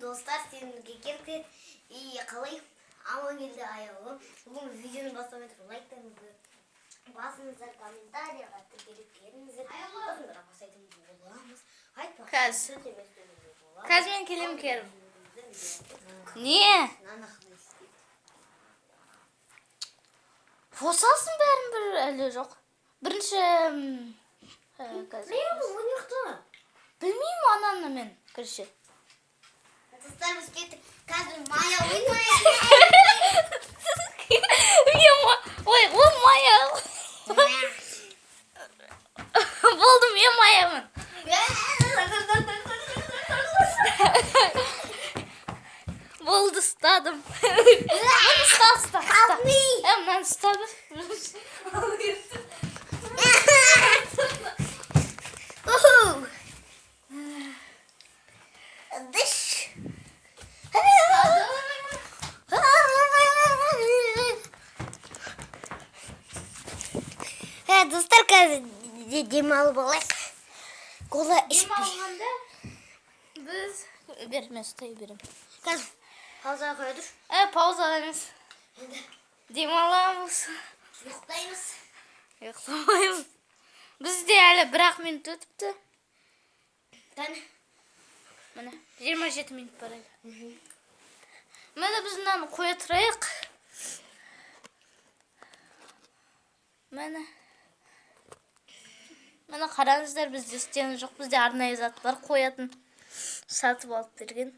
Достар, сендерге келді. И қалай Амангелді аяулым. Бүгін видеоны бастамай тұрып лайктарыңызды басыңыздар, комментарийға тіркеліп кетіңіздер. Сосын бірақ бастайтын боламыз. Айтпақшы, Қазір. сілтеме істеуге болады. Қазір мен келемін, Керім. Не? Мынаны қалай істейді? Қосасың бәрін бір әлі жоқ. Бірінші қазір. Не бұл ойнақта? Білмеймін ананы мен, короче. Достар, біз кеттік. Қазір Майя ойнайды. Мен ой, ол Майя. Болды, мен Майямын. Болды, ұстадым. Міне, ұста, ұста, ұста. Мынаны ұста бір. Уху. Дыш. Достар, қазір демалып алайық. Кола ішпей. Демалғанда біз бер, мен ұстай беремін. Қазір паузаға қоя тұр. Паузаға емес. Енді Демаламыз. ұйықтаймыз. Ұйықтамаймыз. Бізде әлі бір-ақ минут өтіпті. Кәне. Міне, 27 минут бар әлі. Міне, біз мынаны қоя тұрайық. Міне. Міне, қараңыздар, бізде стена жоқ, бізде арнайы зат бар қоятын. Сатып алып берген.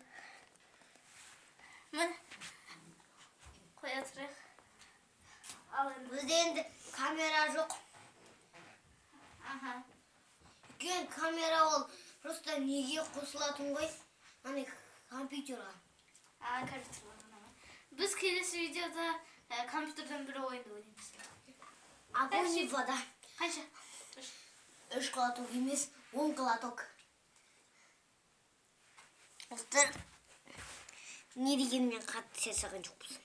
Міне. Қоя тұрайық. Ал енді. Бізде енді камера жоқ. Аха. Үлкен камера ол просто неге қосылатын ғой? Ана компьютерға. А, компьютер. Біз келесі видеода компьютерден бір ойынды ойнаймыз. Огонь и вода. Қанша? 3 глоток емес, 10 глоток. Достар, не дегенмен қатты шаршаған жоқпыз.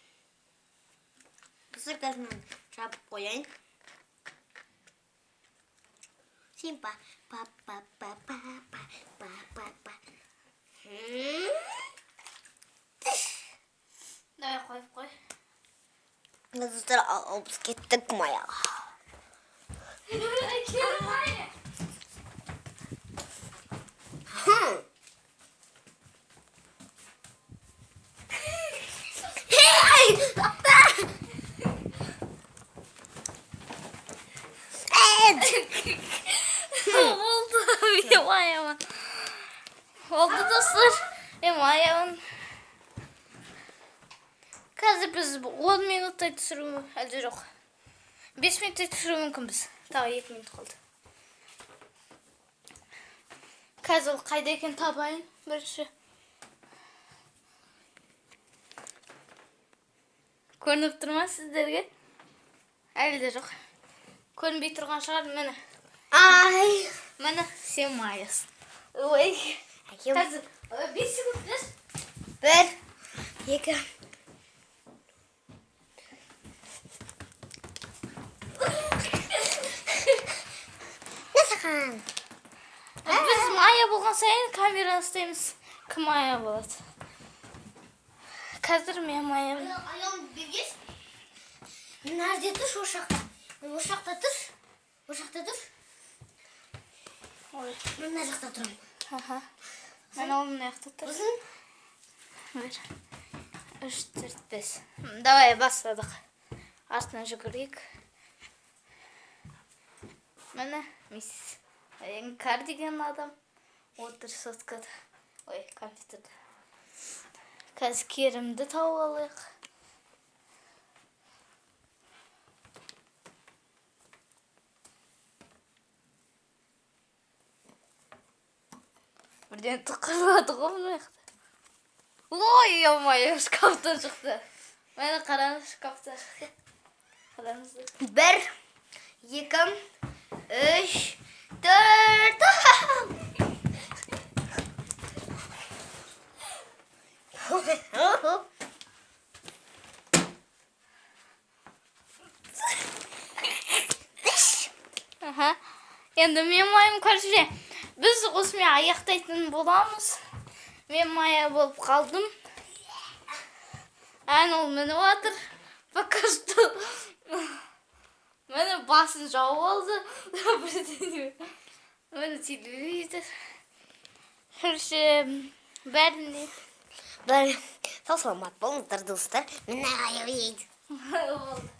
Достар, қазір мынаны жабып қояйын. Сен па па па па па па па па па. Давай, қойып қой. Достар, ал біз кеттік Маяға. Керім. Хм. Hey! Апа! Evet. Болды, мен Маямын. Болды, достар, мен Маямын. Қазір біз 10 минуттай түсіру әлде жоқ. 5 минуттай түсіру мүмкінбіз. Тағы 2 минут қалды. Қазір ол қайда екенін табайын бірінші. Көрініп тұр ма сіздерге? Әлі де жоқ. Көрінбей тұрған шығар, міне. Ай. Міне, сен Майясың. Ой. Әкем. Қазір 5 секунд бер. 1, 2. Не саған? Біз Майя болған сайын камераны ұстаймыз. Кім Майя болады? Қазір мен Майямын. Аяғын бергеш. Мына жерде тұршы, осы жақта. Осы жақта тұр. Осы жақта тұр. Ой. Мен мына жақта тұрамын. Аха. Мен ол мына жақта тұр. Сосын 1, 3, 4, 5. Давай, бастадық. Артынан жүгірейік. Міне, мисс Іңкәр деген адам отыр соткада. Ой, компьютерде. Қазір Керімді тауып алайық. Бірден тықырлады ғой мына жақта. Ой, ё-моё, шкафтан шықты. Міне, қараңыз, шкафтан шықты. Қараңыздар. 1, 2, 3, 4. Аха. Енді мен ойым, короче, біз осымен аяқтайтын боламыз. Мен Майя болып қалдым. Ән ол мініп жатыр. Пока что. Міне, басын жауып алды. Бірдеңе. Міне, телевизор. Короче, бәріне. Бәрі сау саламат болыңыздар, достар. Міне, аяу ейді. Болды.